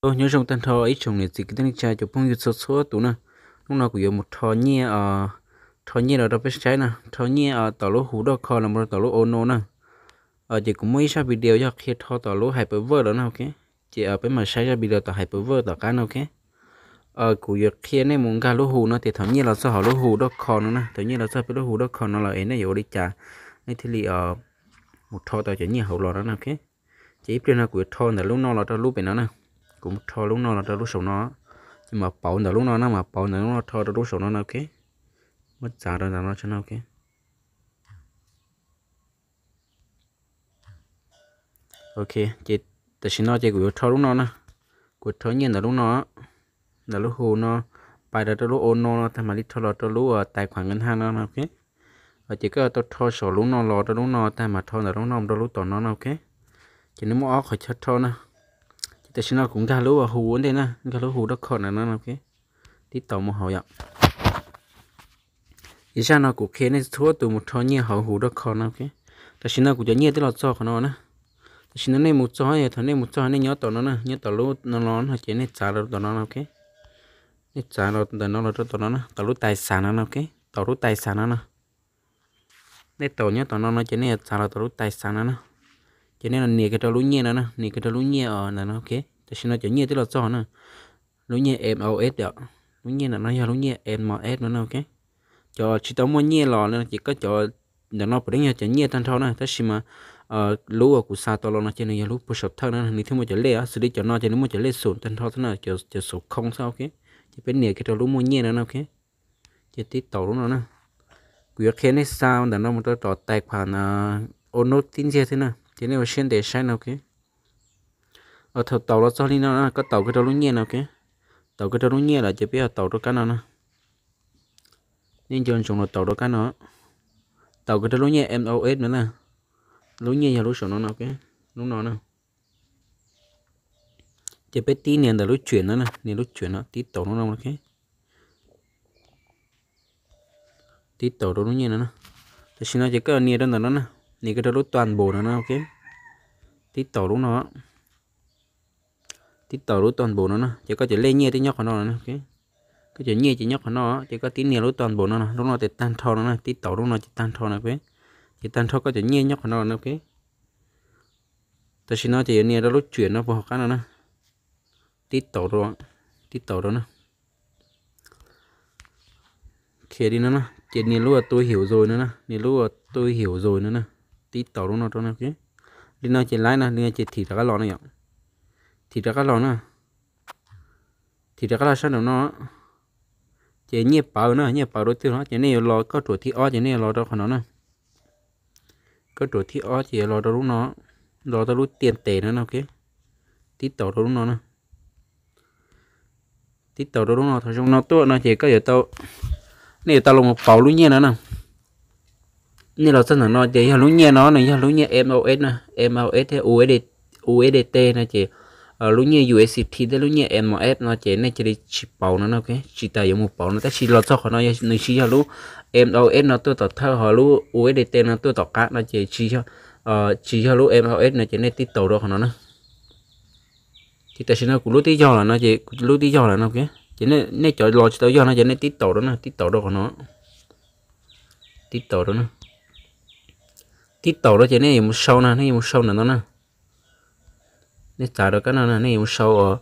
Ov, nyob zoo tag nrho ib tsoom niam txiv kwv tij neej tsa cov phooj ywg txhua txhua tus na. Hnub no kuv yuav mus rho nyiaj, rho nyiaj los rau peb saib na, rho nyiaj tom lub hu dot com los rau tom lub Onob na. Ces kuv muaj ib zaj video yog qhia rho tom lub Hyperverse los na, ok. Ces peb mam saib zaj video tom Hyperverse tom qab no, ok. Kuv yuav qhia nej mus nkag lub hu no tias thaum nyiaj los txog hauv lub hu dot com no na, thaum nyiaj los txog peb lub hu dot com no lawm es nej yuav ua li cas nej thiaj li mus rho tau cov nyiaj hauv los no na, ok. Ces ib pliag no kuv yuav rho ntawm lub no los rau lub pem no na. Kuv mus rho lub no los rau lub saum no, ces mam pauv ntawm lub no na, mam pauv ntawm lub no rho rau lub saum no na, ok. Muab txav rau ntawm no tso na, ok. Ok, ces tam sim no ces kuv yuav rho lub no na, kuv rho nyiaj ntawm lub no, ntawm lub hu no, pais rau rau lub Onob no tag mam li rho los rau lub tais khuam nkawd ntha no, ok. Ces koj tau rho saum lub no los rau lub no tag mam rho ntawm lub no rau lub tom no na, ok. Ces nws muaj ob qhov chaw rho na. Ces tam sim no kuv nkag lub hu ua ntej na, nkag lub hu dot com na no, ok. Tib taus mus hauv yom. Ces zaj no kuv qhia nej txhua tus mus rho nyiaj hauv hu dot com no, ok. Tam sim no kuv cov nyiaj twb los txog qhov no na. Tam sim no nej mus txog, thaum nej mus txog nej nyob tom no na, nyob tom lub no no no ces nej txav los tom no, ok. Nej txav los ntawm no los rau tom no na, tom lub tais xav no na, ok. Tom lub tais xav no na. Nej tau nyob tom no no ces nej yuav txav los tom lub tais xav no na. Ces nej los nias kiag rau lub nyiaj no na, nias kiag rau lub nyiaj os ntawm no, ok. Tam sim no cov nyiaj twb los txog na. Lub nyiaj M O S yom, lub nyiaj ntawm no yog lub nyiaj M O S no na, ok. Cov tsis tau muaj nyiaj los no ces koj cov ntawm no puav leej yog cov nyiaj tag nrho na, tab sis mas lub uas kuv xa tau los no ces nws yog lub puag saum thawj no nws thiaj muaj cov lej, xws li cov no ces nws muaj cov lej xum tag nrho xwb na, cov xum khoo xwb, ok. Ces peb nias kiag rau lub muaj nyiaj no na, ok. Ces tib taus lub no na. Kuv yuav qhia nej xa ntawm no mus rau tom tais khuam Onob tib ntxiag thiab na, ces nej ua siab ntev saib no, ok. Thaum taus los txog li no na, koj taus kiag rau lub nyiaj no, ok. Taus kiag rau lub nyiaj lawm ces peb yuav taus rau kab no na. Nej nco ntsoov los taus rau kab no. Taus kiag rau lub nyiaj M O S no na. Lub nyiaj yog lub saum no no, ok. Lub no na. Ces peb tib nias ntawm lub tsuam no na, nias lub tsuam no tib taus lub no, ok. Tib taus rau lub nyiaj no na. Tam sim no ces koj nias rau ntawm no na, nias kiag rau lub tua npaum no na, ok. Tib taus lub no. Tib taus lub tua npaum no na, ces koj cov lej nyiaj twb nyob qhov no na, ok. Koj cov nyiaj ces nyob qhov no, ces koj tib nias lub tua npaum no no, lub no ces tag nrho no na, tib taus lub no ces tag nrho no, ok. Ces tag nrho koj cov nyiaj nyob qhov no no, ok. Tam sim no ces yuav nias rau lub tsuam no puag hauv qab no na. Tib taus rau, tib taus rau na. Khiav li no na, ces nias lub tua hium zos no na, nias lub tua hium zos no na. Tib taus lub no rau na, ok. Li no ces laib no, li no ces thim rov qab los no yom. Thim rov qab los na. Thim rov qab los sab nraum no. Ces nyiaj pawv na, nyiaj pawv rau twg no ces nej yuav los, kauj ruam thib ob ces nej yuav los rau qhov no na. Kauj ruam thib ob ces yuav los rau lub no, los rau lub tiaj tes no na, ok. Tib taus rau lub no na. Tib taus rau lub no, thaum zoo no tuaj no ces koj yuav tau, nej yuav tau los mus pauv lub nyiaj no na. Nej los txog ntawm no ces yog lub nyiaj no nws yog lub nyiaj M O S na, M O S thiab U S D, U S D T no ces lub nyiaj U S D T thiab lub nyiaj M O S no ces nej cia li tsis pauv no na, ok. Tsis tas yuav mus pauv no, tab sis los txog qhov no nws tsis yog lub M O S no tuaj tom thawj, ho lub U S D T no tuaj tom qab no ces tsis yog, tsis yog lub M O S no ces nej tib taus rau qhov no na. Ces tam sim no kuv lub twb yog lawm no ces kuv lub twb yog lawm no, ok. Ces nej cov los tsis tau yog no ces nej tib taus rau na, tib taus rau qhov no. Tib taus rau na. Tib taus rau ces nej yuav mus sau na, nej yuav mus sau ntawm no na. Nej txav rau kab no na, nej yuav mus sau os,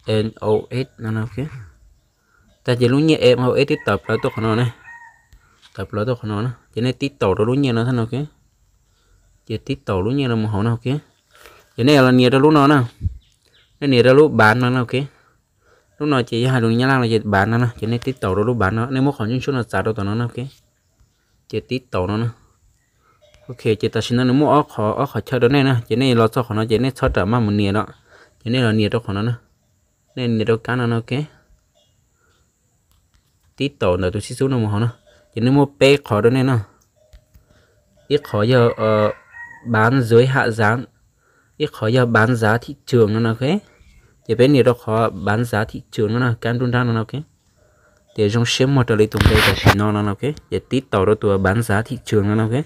M O S no na, ok. Tag ces lub nyiaj M O S twb tawm plaws tuaj qhov no ne. Tawm plaws tuaj qhov no na, ces nej tib taus rau lub nyiaj no thiab no, ok. Ces tib taus lub nyiaj no mus hauv no, ok. Ces nej los nias rau lub no na. Nej nias rau lub bav no na, ok. Lub no ces yog hais lus Nyab Laj no ces bav no na, ces nej tib taus rau lub bav no, nej muab qhov ntsuab ntsuab no txav rau tom no na, ok. Ces tib taus no na. Ok, ces tam sim no nws muaj ob qhov, ob qhov chaw rau nej na, ces nej los txog qhov no ces nej txhob ram maj mus nias lawm, ces nej los nias rau qhov no na. Nej nias rau kab no na, ok. Tib taus ntawm tus xib xub no mus hauv no, ces nws muaj peb qhov rau nej no. Ib qhov yog bán dưới hạ giá, ib qhov yog bán giá thị trường no na, ok. Ces peb nias rau qhov bán giá thị trường no na, kab nruab nrab no na, ok. Ces zoo siab muag raws li tus npe tam sim no no, ok. Ces tib taus rau tus bán giá thị trường no na, ok.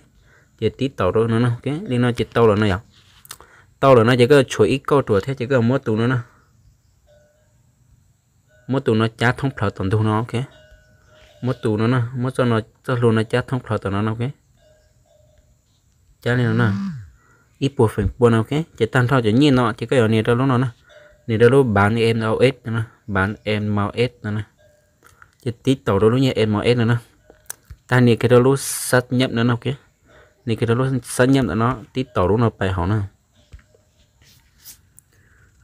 Ces tib taus rau no na, ok. Li no ces tau lawm no yom. Tau lawm no ces koj tshuav ib kauj ruam thiab ces koj muab tus no na. muab tus no cab thoob plhawv tom ntug no, ok. Muab tus no, muab txoj hlua no cab thoob plhawv tom no, ok. Cab li no na, ib puas feem pua no, ok. Ces tag nrho cov nyiaj no ces koj yuav nias rau lub no na, nias rau lub bán M O S no, bán M O S no na. Ces tib taus rau lub nyiaj M O S no na. Tag nias kiag rau lub xác nhận no na, ok. Nias kiag rau lub xác nhận ntawm no, tib taus lub no pais hauv na.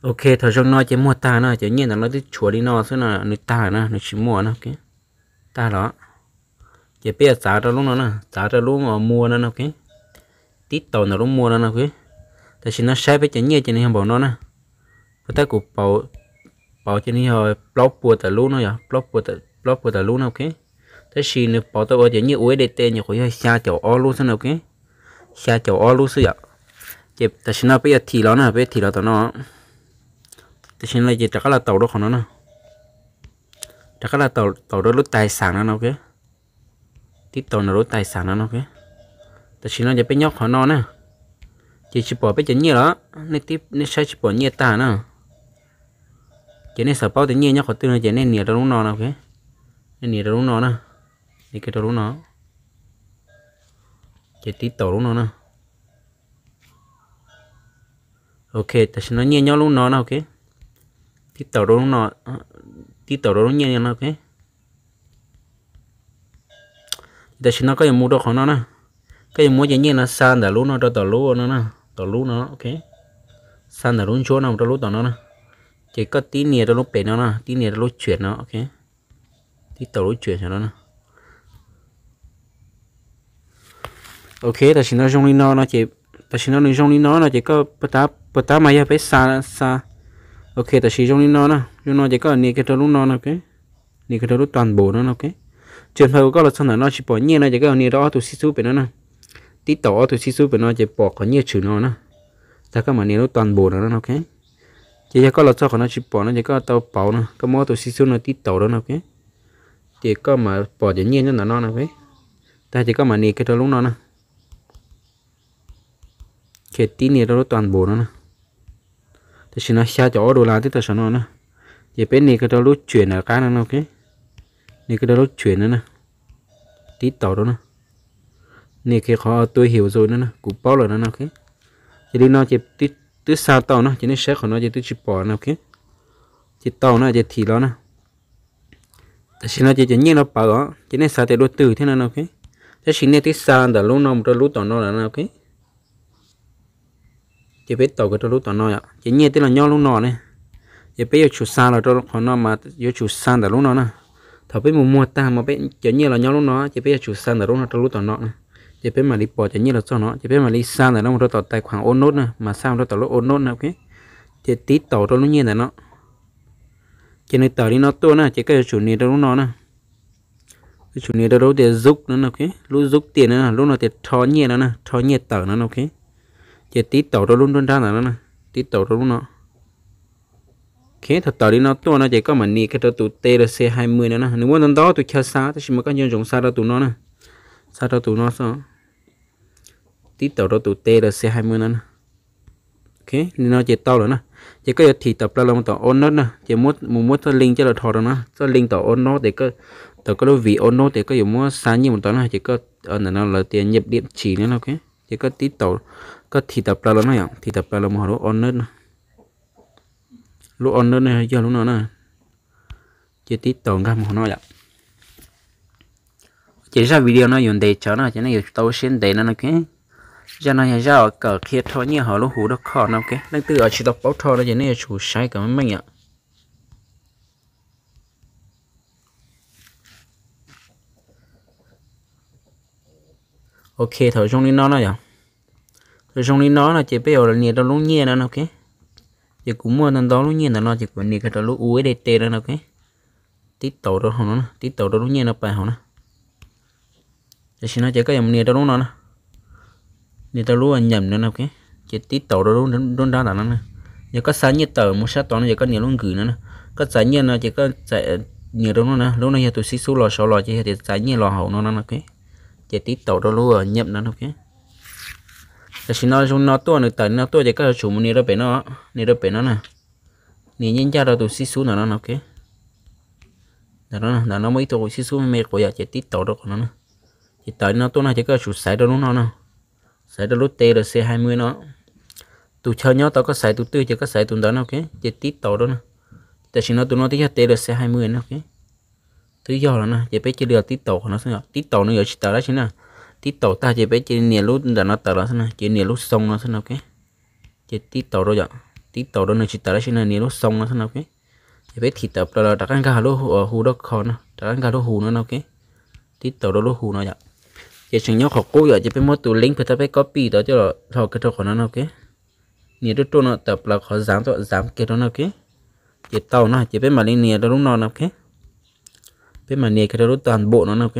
Ok, thaum zoo no ces muag tag na, cov nyiaj ntawm no twb tshuav li no xwb no, nws tag na, nws tsis muaj na, ok. Tag los. Ces peb yuav txav rau lub no na, txav rau lub mua no na, ok. Tib taus ntawm lub mua no na, ok. Tam sim no saib peb cov nyiaj ces nws yog npaum no na. Puas tab kuv pauv ces nws yog plaub puas tawm lub no yog, plaub puas tawm lub no, ok. Tab sis nws pauv tau ua cov nyiaj U S D T nyuam qhuav yog xya caum ob lub xwb na, ok. Xya caum ob lub xwb yom. Ces tam sim no peb yuav thim los na, peb yuav thim los tom no. Tam sim no ces rov qab los taus rau qhov no na. Rov qab los taus rau lub tài sản no na, ok. Tib taus ntawm lub tài sản no na, ok. Tam sim no ces peb nyob qhov no na, ces tsis pom peb cov nyiaj los, nej saib tsis pom nyiaj tag na. Ces nej xav paub tias nyiaj nyob qhov twg no ces nej nias rau lub no na, ok. Nej nias rau lub no na, nias kiag rau lub no, ces tib taus lub no na. Ok, tam sim no nyiaj nyob lub no na, ok. Tib taus rau lub no, tib taus rau lub nyiaj no, ok. Tam sim no koj yuav mus rau qhov no na, koj yuav muab cov nyiaj no xa ntawm lub no rau tom lub no, tom lub no, ok. Xa ntawm lub ntsuab no mus rau lub tom no na. Ces koj tib nias rau lub pem no na, tib nias rau lub chuyển no, ok. Tib taus lub chuyển no na. Ok, tam sim no zoo li no no ces, tam sim no nws zoo li no no ces koj puas tab mas yog peb xa, xa. Ok, tam sim zoo li no na, zoo no ces koj nias kiag rau lub no na, ok. Nias kiag rau lub toàn bộ no na, ok. Trường hợp koj los txog ntawm no tsis pom nyiaj no ces koj nias rau ob tug xib xub pem no na. Tib taus ob tug xib xub pem no ces pom qhov nyiaj tshwm no na. Tag koj mam nias lub toàn bộ no na, ok. Ces yog koj los txog qhov no tsis pom no ces koj tau pauv no, koj muab ob tug xib xub no tib taus rau no, ok. Ces koj mam pom cov nyiaj nyob ntawm no na, ok. Tag ces koj mam nias kiag rau lub no na. Ces tib nias rau lub toàn bộ no na. Tam sim no xya caum ob đô la twb tau saum no na. Ces peb nias kiag rau lub chuyển ntawm qab no na, ok. Nias kiag rau lub chuyển no na. Tib taus rau na. Nias kiag qhov tôi hiểu rồi no na, kuv paub lawm no na, ok. Ces li no ces twb xa tau na, ces nej saib qhov no ces twb tsis pom no, ok. Ces tau na ces thim los na. Tam sim no ces cov nyiaj no pawv os, ces nej xav tias dua twg thiab no na, ok. Tab sis nej twb xa ntawm lub no mus rau lub tom no lawm no, ok. Ces peb taus kiag rau lub tom no yom, ces nyiaj twb los nyob lub no ne. Ces peb yuav tsum xa los rau qhov no mas yuav tsum xa ntawm lub no na. Thaum peb mus muag tag mas peb cov nyiaj los nyob lub no ces peb yuav tsum xa ntawm lub no rau lub tom no na. Ces peb mam li pom cov nyiaj los txog no ces peb mam li xa ntawm no mus rau tom tài khoản ua nốt na, mas xa mus rau tom lub ua nốt na, ok. Ces tib taus rau lub nyiaj ntawm no. Ces nws tawm li no tuaj na ces koj yuav tsum nias rau lub no na. Yuav tsum nias rau lub tias rút no na, ok. Lub rút tiền no na, lub no tias rho nyiaj no na, rho nyiaj tawm no na, ok. Ces tib taus rau lub nruab nrab ntawm no na, tib taus rau lub no. Ok, thaum tawm li no tuaj no ces koj mam nias kiag rau tus T L C hai mươi no na, nws muaj ntau ntau tus chaw xa tab sis mas koj nco ntsoov xa rau tus no na. Xa rau tus no xwb. Tib taus rau tus T L C hai mươi no na. Ok, li no ces tau lawm na. Ces koj yuav thim tawm plaws los mus tom ua nốt na, ces mus muab txoj link coj los dhos rau no, txoj link tom ua nốt ces, tom koj lub vis ua nốt ces koj yuav muab xa nyiaj mus tod na, ces koj ntawm no lawv tias nhập địa chỉ no, ok. Ces koj tib taus, koj thim tawm plaws los no yom, thim tawm plaws los mus hauv lub ua nốt no. Lub ua nốt no yog lub no na. Ces tib taus nkag mus hauv no yom. Ces zaj video no yuav ntev tsawv no ces nej yuav tsum tau ua siab ntev no, ok. Zaj no yog zaj uas kawm qhia rho nyiaj hauv lub hu dot com no, ok. Leej twg uas tsis tau paub rho no ces nej yuav tsum saib kom meej meej yom. Ok, thaum zoo li no no yom. Thaum zoo li no no ces peb yuav nias rau lub nyiaj no, ok. Ces kuv muaj ntau ntau lub nyiaj ntawm no ces kuv nias kiag rau lub U S D T no, ok. Tib taus rau hauv no, tib taus rau lub nyiaj no pais hauv na. Tam sim no ces koj yuav mus nias rau lub no na. Nias rau lub nhập no, ok. Ces tib taus rau lub nruab nrab ntawm no na. Yog koj xa nyiaj tawm mus sab tod no ces koj nias lub gửi no na. Koj txais nyiaj no ces koj nias rau lub no na, lub no yog tus xib xub los saud los ces yog tias txais nyiaj los hauv no no, ok. Ces tib taus rau lub nhập no, ok. Tam sim no zoo no tuaj, nws tawm li no tuaj ces koj yuav tsum mus nias rau pem no, nias rau pem no na. Nias nyiaj ncaj rau tus xib xub ntawm no, ok. Ntawm no muaj ib tug quav xib xub me me quav yom, ces tib taus rau qhov no na. Ces tawm li no tuaj no ces koj yuav tsum xaiv rau lub no no, xaiv rau lub T L C hai mươi no. Tus chaw nyob tau koj xaiv tus twg ces koj xaiv tus ntawd no, ok, ces tib taus rau na. Tam sim no tus no twb yog T L C hai mươi no, ok. Twb yog lawm na, ces peb cia li tib taus qhov no xwb, tib taus nws yuav tsis tawm dab tsi na. Tib taus tag ces peb cia li nias lub ntawm no tawm los xwb na, ces nias lub xoo no xwb na, ok. Ces tib taus rau yom, tib taus rau nws tsis tawm dab tsi na, nias lub xoo no xwb na, ok. Ces peb thim tawm plaws los rov qab nkag lub hu dab kho no, rov qab nkag lub hu no no, ok. Tib taus rau lub hu no yom. Ces tseem nyob qhov qub yom, ces peb muab tus link pem tau peb copy tau coj los dhos kiag rau qhov no no, ok. Nias ruaj ruaj no tawm plaws qhov zav tuaj zav kiag rau no, ok. Ces tau no ces peb mam li nias rau lub no no, ok. Peb mam nias kiag rau lub tas npaum no no, ok.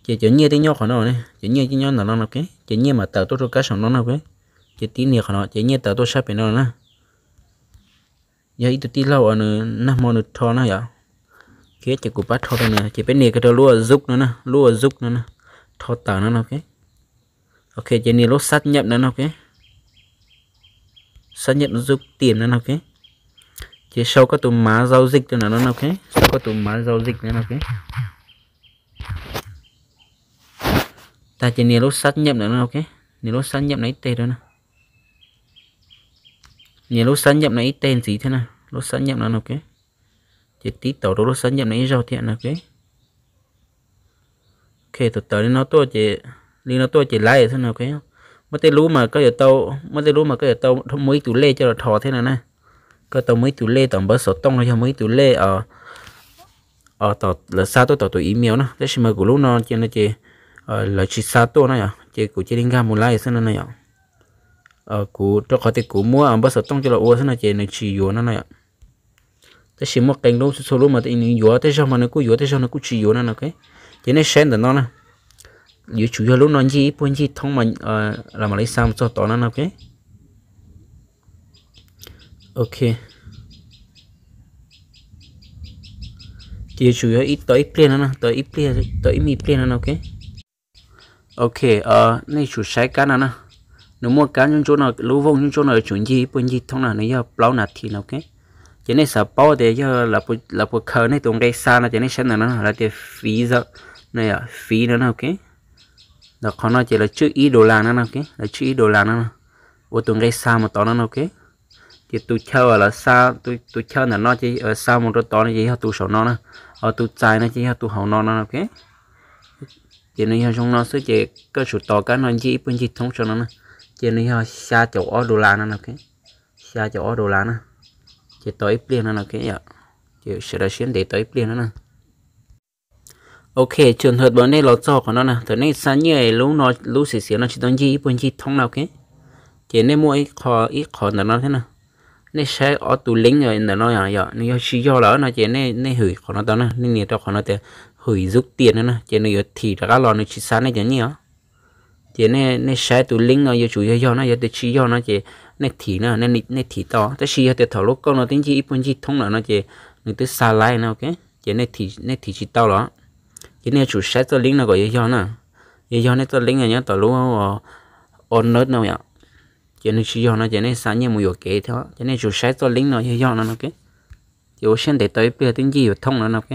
Ces cov nyiaj twb nyob qhov no ne, cov nyiaj twb nyob ntawm no no, ok. Ces nyiaj mam tawm tuaj rau kab saum no no, ok. Ces tib nias qhov no ces nyiaj tawm tuaj sab pem no na. Yog ib tug tij laug uas nws nag hmo nws rho na yom. Ok, ces kuv pab rho rau nws, ces peb nias kiag rau lub ua Zoop no na, lub ua Zoop no na, rho tawm no no, ok. Ok, ces nias lub xác nhận no no, ok. Xác nhận rút tiền no no, ok. Ces sau koj tus mã giao dịch rau ntawm no no, ok. Sau koj tus mã giao dịch no no, ok. Tag ces nias lub xác nhận ntawm no, ok. Nias lub xác nhận no ib teg rau na. Nias lub xác nhận no ib teg ntxiv thiab na, lub xác nhận no no, ok. Ces tib taus rau lub xác nhận no ib zaug thiab no, ok. Ok, tawm tawm li no tuaj ces, li no tuaj ces laiv xwb no, ok. Muaj tej lub mas koj yuav tau, muaj tej lub mas koj yuav tau muaj ib tus lej coj los rho thiab no na. Koj tau muaj ib tus lej tom npawb xov tooj los yog muaj ib tus lej tom lawv xa tuaj tom tus email na, tab sis mas kuv lub no ces no ces lawv tsis xa tuaj no yom, ces kuv cia li nkag mus laiv xwb no no yom. Kuv rau qhov tias kuv muab npawb xov tooj coj los ua xwb no ces nws tsis yuav no no yom. Tab sis muaj qee lub txhua txhua lub mas nws yuav, tej zaug mas nws kuj yuav, tej zaug nws kuj tsis yuav no no, ok. Ces nej saib ntawm no na, yuav tsum yog lub no ncig ib puag ncig thoob mas lawv mam li xa mus txog tod no no, ok. Ok. Ces yuav tsum yog ib, tau ib pliag no na, tau ib pliag, tau ib me pliag no no, ok. Ok, nej tsum saib kab no na. Nws muaj kab ntsuab ntsuab no, lub vooj ntsuab ntsuab no yuav tsum ncig ib puag ncig thoob no, nws yog plaub nas this no, ok. Ces nej xav paub tias yog lawv puas khaws nej tus nqe xa no ces nej saib ntawm no lawv tias phí no, phí no no, ok. Ntawm qhov no ces lawv tswj ib dollar no no, ok, lawv tswj ib dollar no no, ua tus nqe xa mus tod no no, ok. Ces tus chaw lawv xa, tus chaw ntawm no ces xa mus rau tod no ces yog tus saum no na, tus txais no ces yog tus hauv no no, ok. Ces nws yog zoo no xwb ces koj tsum tos kab no ncig ib puag ncig thoob tso no na. Ces nws yog xya caum ob dollar no no, ok. Xya caum ob dollar na. Ces tos ib pliag no no, ok. Ces sawv daws siab ntev tos ib pliag no na. Ok, trường hợp uas nej los txog qhov no na, thaum nej xa nyiaj lub no, lub xiav xiav no tsis tau ncig ib puag ncig thoob no, ok. Ces nej muaj ib qho, ib qho ntawm no thiab na. Nej saib ob tus link ntawm no yom, nws yog tsis yog lawm no ces nej hwm qhov no tau na, nej nias rau qhov no tias hwm rút tiền no na, ces nws yuav thim rov qab los, nws tsis xa nej cov nyiaj os. Ces nej saib tus link no yuav tsum yog yog na, yog tias tsis yog no ces nej thim na, nej thim tau. Tab sis yog tias thaum lub kauj no twb ncig ib puag ncig thoob lawm no ces nws twb xa laib no, ok. Ces nej thim tsis tau los. Ces nej yuav tsum saib txoj link no kom yog yog na. Yog yog nej txoj link no nyob tom lub o nerd no yom. Ces nws tsis yog no ces nej xa nyiaj mus yuam kev thiab, ces nej yuav tsum saib txoj link no yog yog no no, ok. Ces ua siab ntev tau ib pliag twb ncig yuav thoob no no, ok.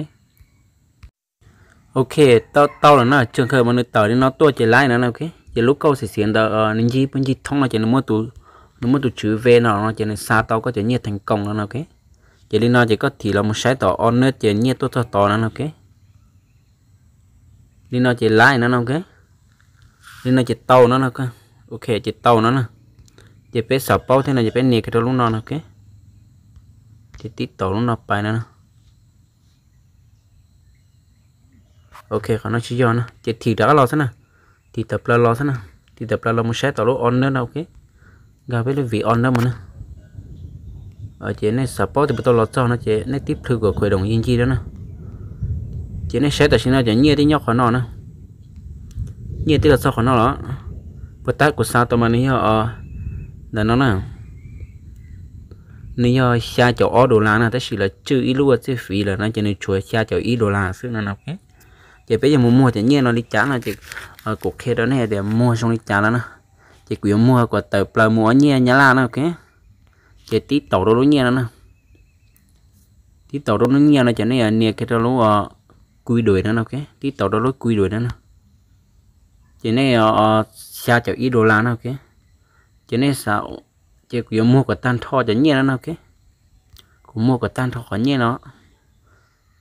Ok, tau tau lawm na, trường hợp uas nws tawm li no tuaj ces laib no no, ok. Ces lub kauj xiav xiav ntawd nws ncig puag ncig thoob no ces nws muaj tus tswv ve no no ces nws xa tau koj cov nyiaj thành công no no, ok. Ces li no ces koj thim los mus saib tom o nerd ces nyiaj tuaj txog tod no no, ok. Li no ces laib no no, ok. Li no ces tau no no, ok, ces tau no na. Ces peb xav paub thiab no ces peb nias kiag rau lub no no, ok. Ces tib taus lub no pais no na. Ok, qhov no tsis yog no ces thim rov qab los xwb na. Thim tawm plaws los xwb na. Thim tawm plaws los mus saib tom lub o nerd no, ok. Nkag peb lub vim o nerd mus na. Ces nej xav paub tias puas tau los txog no ces nej tib plhws kom khuam doom yig ncig rau na. Ces nej saib tam sim no cov nyiaj twb nyob qhov no na. Nyiaj twb los txog qhov no los. Puas tab kuv xa tau mas nws yog ntawm no na. Nws yog xya caum ob dollar na, tab sis lawv tswj ib lub ua txij fiv lawm no ces nws tshuav xya caum ib dollar xwb no no, ok. Ces peb yuav mus muag cov nyiaj no li cas no ces kuv qhia rau nej tias muag zoo li cas no na. Ces kuv yuav muag kom tawm plaws mus ua nyiaj Nyab Laj na, ok. Ces tib taus rau lub nyiaj no na. Tib taus rau lub nyiaj no ces nej nias kiag rau lub kui đuổi no no, ok. Tib taus rau lub kui đuổi no no, ces nej xya caum ib dollar no, ok. Ces nej xav, ces kuv yuav muag kom tag nrho cov nyiaj no no, ok. Kuv muag kom tag nrho qhov nyiaj no,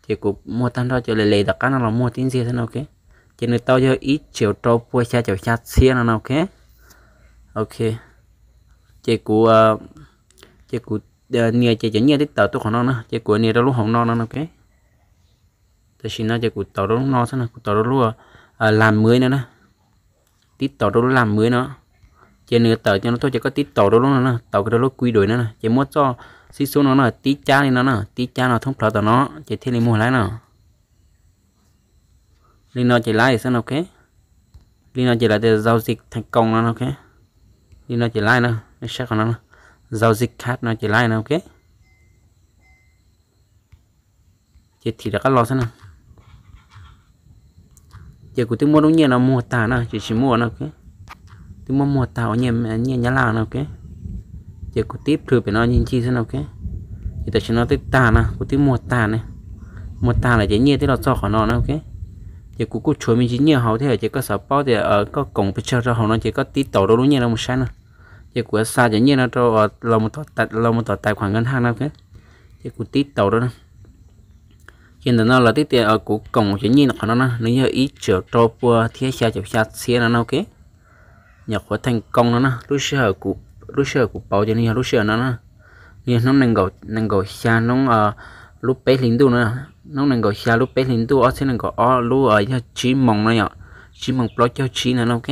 ces kuv muag tag nrho cov le le tom qab no los muag tib ntxiag xwb no, ok. Ces nws tau yog ib triệu rau pua xya caum xya txhiab no no, ok. Ok, ces kuv, ces kuv nias ces cov nyiaj twb tawm tuaj qhov no na, ces kuv nias rau lub hauv no no no, ok. Tam sim no ces kuv taus rau lub no xwb no, kuv taus rau lub làm mới no na. Tib taus rau lub làm mới no, ces nws tawm cov no tuaj ces koj tib taus rau lub no na, taus kiag rau lub kui đuổi no na, ces muab txoj xib xub no na tib cab li no na, tib cab no thoob plaws tom no ces thiaj li muag laiv no. Li no ces laiv xwb no, ok. Li no ces lawv tias giao dịch thành công no no, ok. Li no ces laiv no, nej saib qhov no, giao dịch card no ces laiv no, ok. Ces thim rov qab los xwb no. Ces kuv twb muab lub nyiaj no muag tag na, ces tsis muaj no, ok. Twb muab muag tag ua nyiaj Nyab Laj no, ok. Ces kuv tib plhws pem no ncig ncig xwb no, ok. Ces tam sim no twb tag na, kuv twb muag tag ne. Muag tag lawm ces nyiaj twb los txog qhov no na, ok. Ces kuv kuj tshuav me ntsis nyiaj hauv thiab, ces koj xav paub tias koj koom pes tsawg rau hauv no ces koj tib taus rau lub nyiaj no mus saib na. Ces kuv xa cov nyiaj no rau, los mus tom tài khoản ngân hàng no, ok. Ces kuv tib taus rau na. Ces ntawm no lawv twb tias kuv koom cov nyiaj qhov no na, nws yog ib triệu rau pua thiab xya caum xya txhiab no no, ok. Nhập khóa thành công no na, lub sij hawm, lub sij hawm kuv pauv ces nws yog lub sij hawm no na. Nws yog hnub nees nkaum xya hnub lub peb hlis ntuj no, hnub nees nkaum xya lub peb hlis ntuj ob txhiab nees nkaum ob lub yog tsib moos no yom, tsib moos plaub caug tsib no no, ok.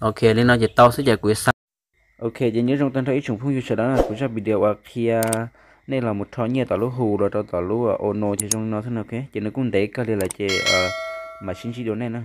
Ok, li no ces tau xwb ces kuv xa. Ok, ces nyob zoo tag nrho ib tsoom phooj ywg sawv daws na, kuv zaj video uas qhia nej los mus rho nyiaj tom lub Hu los rau tom lub Ono ces zoo li no xwb no, ok. Ces nws kuj ntev kawg li lawm ces mam sib ntsib dua nej na.